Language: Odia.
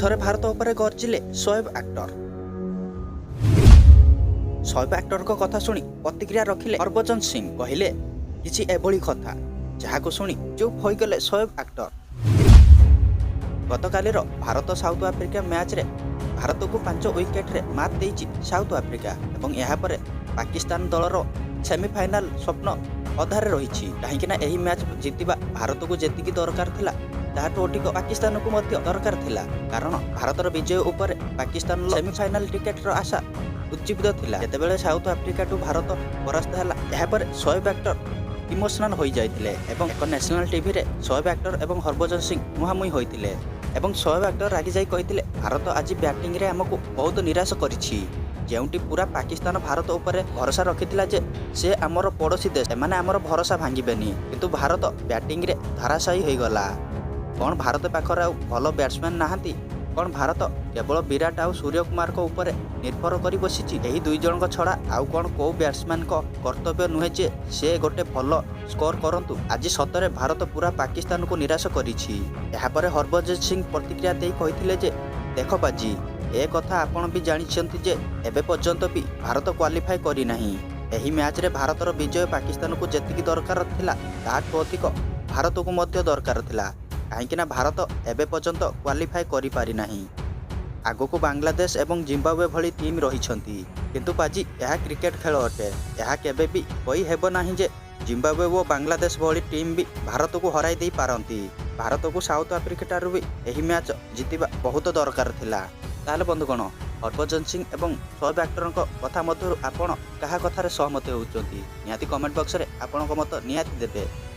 ଥରେ ଭାରତ ଉପରେ ଗର୍ଜିଲେ ଶୋଏବ ଆକ୍ତର। ଶୋଏବ ଆକ୍ତରଙ୍କ କଥା ଶୁଣି ପ୍ରତିକ୍ରିୟା ରଖିଲେ ହରଭଜନ ସିଂ। କହିଲେ କିଛି ଏଭଳି କଥା, ଯାହାକୁ ଶୁଣି ଚୁପ୍ ହୋଇଗଲେ ଶୋଏବ ଆକ୍ତର। ଗତକାଲିର ଭାରତ ସାଉଥ ଆଫ୍ରିକା ମ୍ୟାଚ୍ରେ ଭାରତକୁ 5 ୱିକେଟରେ ମାତ୍ ଦେଇଛି ସାଉଥ ଆଫ୍ରିକା ଏବଂ ଏହାପରେ ପାକିସ୍ତାନ ଦଳର ସେମିଫାଇନାଲ ସ୍ୱପ୍ନ ଅଧାରେ ରହିଛି। କାହିଁକିନା ଏହି ମ୍ୟାଚ୍ ଜିତିବା ଭାରତକୁ ଯେତିକି ଦରକାର ଥିଲା, ତାହାଠୁ ଅଧିକ ପାକିସ୍ତାନକୁ ମଧ୍ୟ ଦରକାର ଥିଲା। କାରଣ ଭାରତର ବିଜୟ ଉପରେ ପାକିସ୍ତାନ ସେମିଫାଇନାଲ ଟିକେଟର ଆଶା ଉଜ୍ଜୀବିତ ଥିଲା, ଯେତେବେଳେ ସାଉଥ ଆଫ୍ରିକାଠୁ ଭାରତ ପରାସ୍ତ ହେଲା। ଏହାପରେ ଶୋଏବ ଆକ୍ତର ଇମୋସନାଲ ହୋଇଯାଇଥିଲେ ଏବଂ ଏକ ନ୍ୟାସନାଲ ଟିଭିରେ ଶୋଏବ ଆକ୍ତର ଏବଂ ହରଭଜନ ସିଂ ମୁହାଁମୁହିଁ ହୋଇଥିଲେ ଏବଂ ଶୋଏବ ଆକ୍ତର ରାଗିଯାଇ କହିଥିଲେ, "ଭାରତ ଆଜି ବ୍ୟାଟିଂରେ ଆମକୁ ବହୁତ ନିରାଶ କରିଛି। ଯେଉଁଠି ପୁରା ପାକିସ୍ତାନ ଭାରତ ଉପରେ ଭରସା ରଖିଥିଲା ଯେ ସେ ଆମର ପଡ଼ୋଶୀ ଦେଶ, ସେମାନେ ଆମର ଭରସା ଭାଙ୍ଗିବେନି। କିନ୍ତୁ ଭାରତ ବ୍ୟାଟିଂରେ ଧରାଶାୟୀ ହୋଇଗଲା। କ'ଣ ଭାରତ ପାଖରେ ଆଉ ଭଲ ବ୍ୟାଟ୍ସମ୍ୟାନ୍ ନାହାନ୍ତି? କ'ଣ ଭାରତ କେବଳ ବିରାଟ ଆଉ ସୂର୍ଯ୍ୟକୁମାରଙ୍କ ଉପରେ ନିର୍ଭର କରି ବସିଛି? ଏହି ଦୁଇ ଜଣଙ୍କ ଛଡ଼ା ଆଉ କ'ଣ କୋଉ ବ୍ୟାଟ୍ସମ୍ୟାନ୍ଙ୍କ କର୍ତ୍ତବ୍ୟ ନୁହେଁ ଯେ ସେ ଗୋଟେ ଭଲ ସ୍କୋର କରନ୍ତୁ? ଆଜି ସତରେ ଭାରତ ପୁରା ପାକିସ୍ତାନକୁ ନିରାଶ କରିଛି।" ଏହାପରେ ହରଭଜନ ସିଂ ପ୍ରତିକ୍ରିୟା ଦେଇ କହିଥିଲେ ଯେ, "ଦେଖ ପାଜି, ଏ କଥା ଆପଣ ବି ଜାଣିଛନ୍ତି ଯେ ଏବେ ପର୍ଯ୍ୟନ୍ତ ବି ଭାରତ କ୍ୱାଲିଫାଏ କରିନାହିଁ। ଏହି ମ୍ୟାଚ୍ରେ ଭାରତର ବିଜୟ ପାକିସ୍ତାନକୁ ଯେତିକି ଦରକାର ଥିଲା, ତାହାଠୁ ଅଧିକ ଭାରତକୁ ମଧ୍ୟ ଦରକାର ଥିଲା। କାହିଁକିନା ଭାରତ ଏବେ ପର୍ଯ୍ୟନ୍ତ କ୍ୱାଲିଫାଏ କରିପାରିନାହିଁ। ଆଗକୁ ବାଂଲାଦେଶ ଏବଂ ଜିମ୍ବାୱେ ଭଳି ଟିମ୍ ରହିଛନ୍ତି। କିନ୍ତୁ ପାଜି, ଏହା କ୍ରିକେଟ ଖେଳ ଅଟେ। ଏହା କେବେ ବି କହିହେବ ନାହିଁ ଯେ ଜିମ୍ବାୱେ ଓ ବାଂଲାଦେଶ ଭଳି ଟିମ୍ ବି ଭାରତକୁ ହରାଇ ଦେଇପାରନ୍ତି। ଭାରତକୁ ସାଉଥ ଆଫ୍ରିକାଠାରୁ ବି ଏହି ମ୍ୟାଚ୍ ଜିତିବା ବହୁତ ଦରକାର ଥିଲା।" ତାହେଲେ ବନ୍ଧୁଗଣ, ହରଭଜନ ସିଂ ଏବଂ ଶୋଏବ ଆକ୍ତରଙ୍କ କଥା ମଧ୍ୟରୁ ଆପଣ କାହା କଥାରେ ସହମତ ହେଉଛନ୍ତି? ନିହାତି କମେଣ୍ଟ ବକ୍ସରେ ଆପଣଙ୍କ ମତ ନିହାତି ଦେବେ।